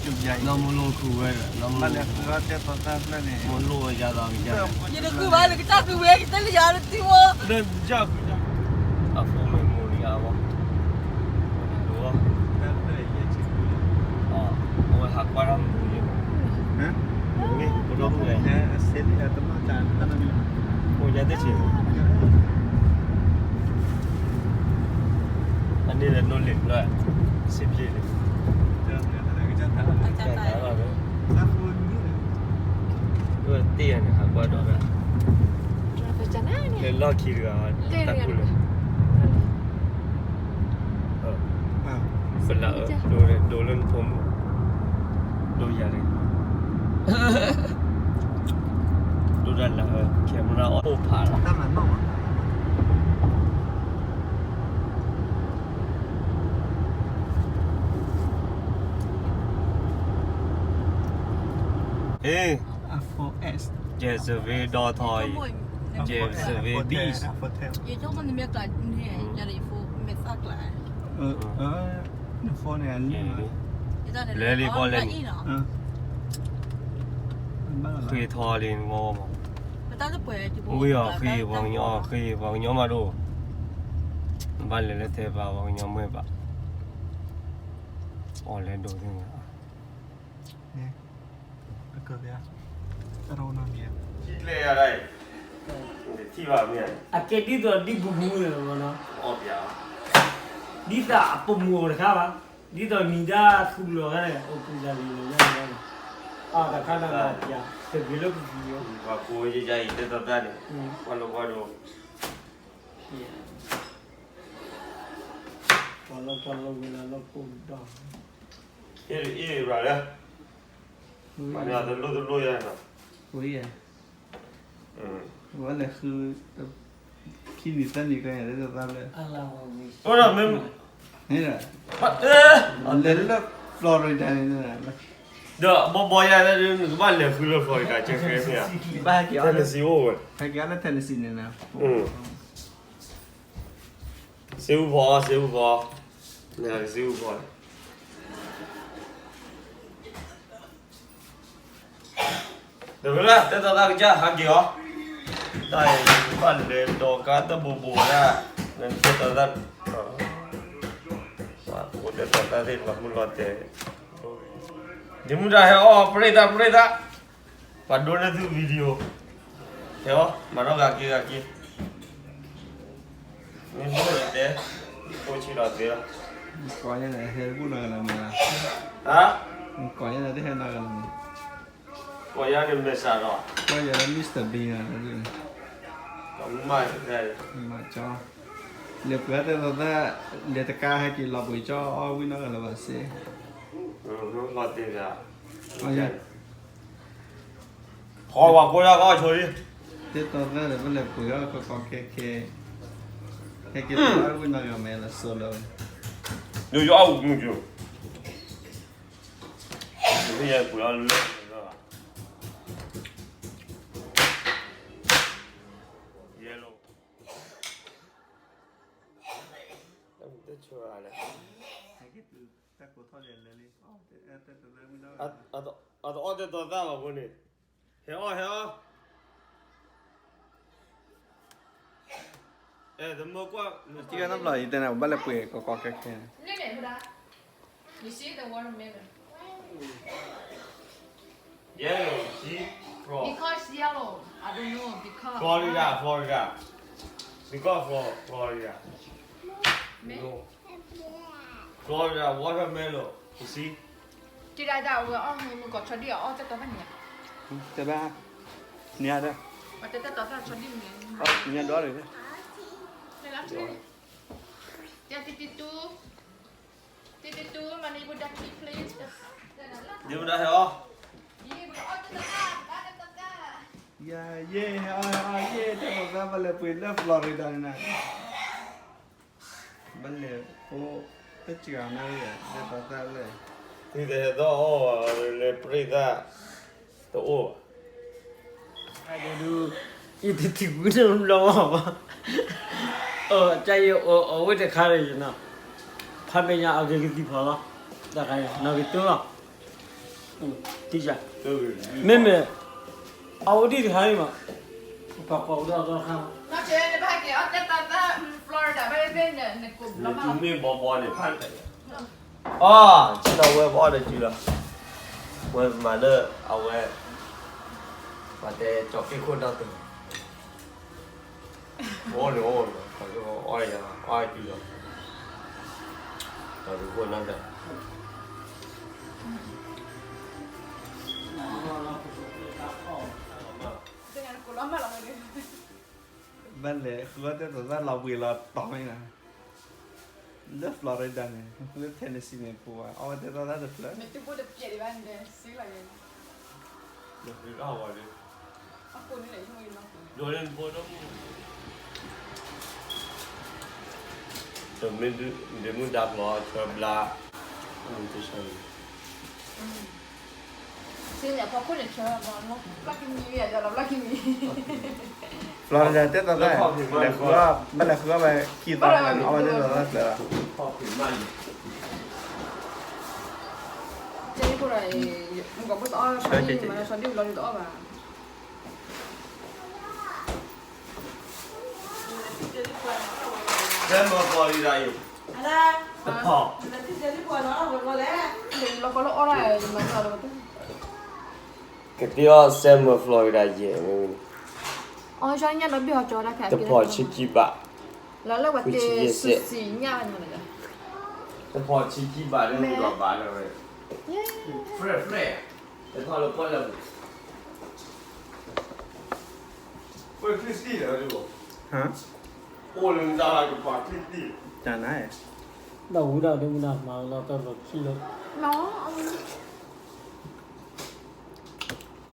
နီၢ်မူလိၣ်ခူဝဲ, နီၢ်မူလိၣ်ခူဝဲ, မူလိၣ်ဝဲယၤသီးကယၤ, ယတဃုဘၣ်လၢကစၢ်ဃုဝဲ ယတဲလၢယၤလၢထံဝဲ, အဖိမ့ၢ်မူလံအါဘၣ်, အဝဲဟးကွၢ်တၢ်မူလံ, မ့ၢ်ပဒီပုၢ်ဝဲၢ်, အိၣ်ယၤတဆံး, အန့ၣ်လဲၤနိလ့ၣ်ဖျၢၣ်, စံးဖျ့ၣ်လံ, တၢ်လီၤ, တ့ၢ်ယၤန့ၣ် ဟးကွၢ်ဒီးဒၣ်, လၢလီၢ်ခံတဂၤ, တၢ်ကူၣ်လၢ ပလၢအၢ, ဒိလၢနဖိမုၣ်, ဒိယၤန့ၣ်, ဒိတၢ်လၢအၢ camera on အိၣ်ဖးလီၤ. ဟ့ၣ်, ကဲစ့ၣ်ဝ့ဒီထီအံၤ, ကဲစ့ၣ်ဝ့ beach, လဲၤလံပီၣ်လဲၣ်န့ၣ်, ဃ့ထီလံနဂီၢ်မး, ဝံၤအီၤဃ့ပှၤကညီ, ဃ့ပှၤကညီမးဒိၣ်, ဘၣ်လဲၤလၢထဲပှၤကညီမ့ၢ်ဘၣ်, အီၤလဲၤဒိးသ့ၣ်ညါ, အကဲဒ်သိးဒ်ပူၤပူၤန့ၣ်လီၤ, ဒ်သိးအပမူၣ်အီၤတခါဘၣ်, ဒ်သိးနံၤဒၣ်သူလီၤခါန့ၣ် အိၣ်ပူၤတၢ်လံၤလီၤညါန့ၣ်, အတခါန့ၣ်လီၤပျၢ်, တဂ့ၤလၢပပူၤလီၤ, ပှၤကိးဝဲယယအံၤတဲတီတၢ်န့ၣ်, ပှၤလီၤပှၤဒိး, ပှၤလီၤပှၤလီၤဝဲလၢလီၢ်ကိၢ်ဒီး, အ့ၣ်ရၤလၢ မၤတလိၣ်တလိၣ်ယၤနီၤ, ဝဲလဲၤဃု ခံနံၤသၢနံၤကဲန့ၣ် တသးလၢ, အိၣ်ဒီးမ့ၢ်, လဲၤလၢ Florida န့ၣ်, ဒီးဘီဘီယၤ နကဘၣ်လဲၤဃုလၢ Florida ကဲခဲမ့ၢ်ဧါ, Tennessee အိၣ်ဝဲ, ဟဲက့ၤလၢ Tennessee န့ၣ်နီၤ, စ့အူဖီ, စ့အူဖီ, စ့အူဖီ ဒီးဝဲဒၣ် တဲတီတၢ်ကစၢ်ဟးက့ၤအီၤ, တၢ်အံၤ ဘၣ်လဲၤဒီးကါတဘိဘိဒၣ်, နတဲတီတၢ်, ပှၤတဲတီတၢ်သ့ၣ်တဖၣ်မုၢ်လီၤတဲာ်, ယမုၢ်တၢ်ဟဲအီၣ် ပြံသၣ် ပြံသၣ်, ပှၤဒိးန့ၢ်သု video, ဟဲအီၣ် မၤထီၣ်ဂၤက့ၤဂၤက့ၤ မ့ၢ်ဘိၣ်ဒီးတဲ, အိၣ်ဆံးဒီးသ့လီၤ, ကီၢ်ညါန့ၣ်ဟဲတဘူၣ်နီတဂၤလၢၤမ့ၢ်, ဟါ, ကီၢ်ညါန့ၣ်တဟဲနီတဂၤလၢၤမ့ၢ်, ကီၢ်ညါန့ၣ်မဲာ်ဆှးဒီး, ကီၢ်ညါန့ၣ် Mister Bean မၤ, မၤကၠီ, လဲၤပှ့ၤအီၣ်တဲသိးသၣ်, လဲၤတကါဟဲက့ၤလီၤပှ့ၤကၠီအီၣ်ဝံၤနီတဂၤလၢၤဘၣ်စ့, လီၤတဲာ်, ကီၢ်ညါ ဟီဝဲကိးဒၣ်ကီၢ်ဆိလံ, တဲတီသၣ်ဒီး ပလဲၤပှ့ၤအီၣ်ကီကီခဲခဲ, ဟဲက့ၤပှ့ၤအီၣ်ဝံၤနီၢ်ကီၢ်မဲလၢစိၤလၢ, ယယအီၣ်မုၢ်ကၠိ, ယပှ့ၤအီၣ်လၢလၢဘၣ်, ယဲလီၤ, တၢ်မူတၢ်ဆၢလဲၣ်, တၢ်ကိးထီၣ်လဲၣ်လၢလံ, အတအီၣ်တဲတီသၣ်ဘၣ်ဖိန့ၣ်, ဟဲအီၣ် ဟဲအီၣ်, အဲ တမၢကွၢ်, တံၢ်ကနီတဘျီအံၤတဲန့ၣ် ပဘၣ်လဲၤပှ့ၤကီကီခဲခဲန့ၣ်, ယဲလီၤ, ယဲလီၤ, Florida, Florida, because Flo-, Florida, Florida watermelon, you see, တဲဒၣ်ဝဲအီၣ်မုၢ်ကီၢ်ဆီဒံၣ်အီၣ်တတီဖဲန့ၣ်, တဲဘၣ်, န့ၣ်ဒီး, န့ၣ်ဒီး, တဲတတီဖဲဆီဒံၣ်န့ၣ်, တဲတတီ, တဲတတီ, မၤန့ၢ်ဘုဒၣ်ခံ plate, ဒ်ဘုဒၣ်ဟဲအီၣ်, ယဲ ဟဲအီၣ် ဟဲအီၣ်ယဲ တဲတီသၣ်ဘၣ်လဲၤပှ့ၤလၢ Florida န့ၣ်, ဘၣ်လဲၤအိၣ်, တစှၤနၤ, တဲတီသၣ်လဲၣ်, သုတဟဲသီၣ်အီၣ်လၢပြံသၣ်, တအိၣ်ဘၣ် ဒုး, ယတထံၣ်ဝံၤန့ၣ်ဘျီ, အတၢ်ယအီၣ်ဝဲတခါလၢယနီၤ, ဖးမဲာ်ညါအက့ၤကသံၣ်ဖီလီၤ, တၢ်ခါန့ၣ် နီၢ်က့ၤတိၢ်လီၤ, တံၢ်ယၤ, မ့မ့ၢ် အအိၣ်ဒံးတခါအံၤမး, ပှၤကိးဝဲဒၣ်တခါမး, နကဲနဘၣ်က့ၤအီၣ်တဲတၢ်သၣ် Florida ဘၣ်သ့ၣ် နကိးဘျီမး, မ့ၢ်ဘီဘီန့ၣ်ဖး, အီ ဆ့ၣ်နီၤဝဲပအီၣ်ဒီးစုလီၤ, ဝဲမၤလၢအဝဲ ပှၤတဲကၠီၤက့ၢ်ခိၣ်ဒီတၢ်, အိၣ်န့ၣ်အိၣ်န့ၣ် အီၣ်ယၤ အီၣ်စုလီၤ, တၢ်ဒုးခိၣ်နီတၢ် ဘၣ်လဲၤဃုအီၣ်တဲတၢ်သၣ်လီၤဘှံးလီၤတီၤမ့ၢ်နီၤ, လၢ Florida န့ၣ် လၢ Tennessee န့ၣ် ပှၤအီၣ်ဝဲတဲတၢ်သၣ်တဖျၢၣ်, ဒီးမ့ၢ်ဒုးမုၢ်ဒါကျိၤဆၢဘျါ, စ့န့ၣ် ဖီခိၣ်န့ၣ်ဆၢ, ဘျီကမံၤ, ဘျီကမံၤ, Florida တဲတၢ်သၣ်, ဘၣ်လဲၤဃုအီၣ်ဝဲခံသီ, အီၣ်ဝဲတဲတၢ်သၣ်တဖျၢၣ်လီၤ, ကဲဖိဒီး, မုၢ်ကီၢ်ဖိတအီၣ်, မၤလၢစီၤဒံၣ်ဘျီဒုးတအီၣ်ဘၣ်. ကသ့အီၣ် Summer Florida ယဲၢ်, တဖီၣ်ဆံခံဘး, တဖီၣ်ဆံခံဘးလၢမုၢ်ဒီးဘးလၢဝဲ, တၢ်ဝံဒၣ်ဒ်မနၤမၤလီၤတၢ်လီၤခံလၢ, နီၢ်,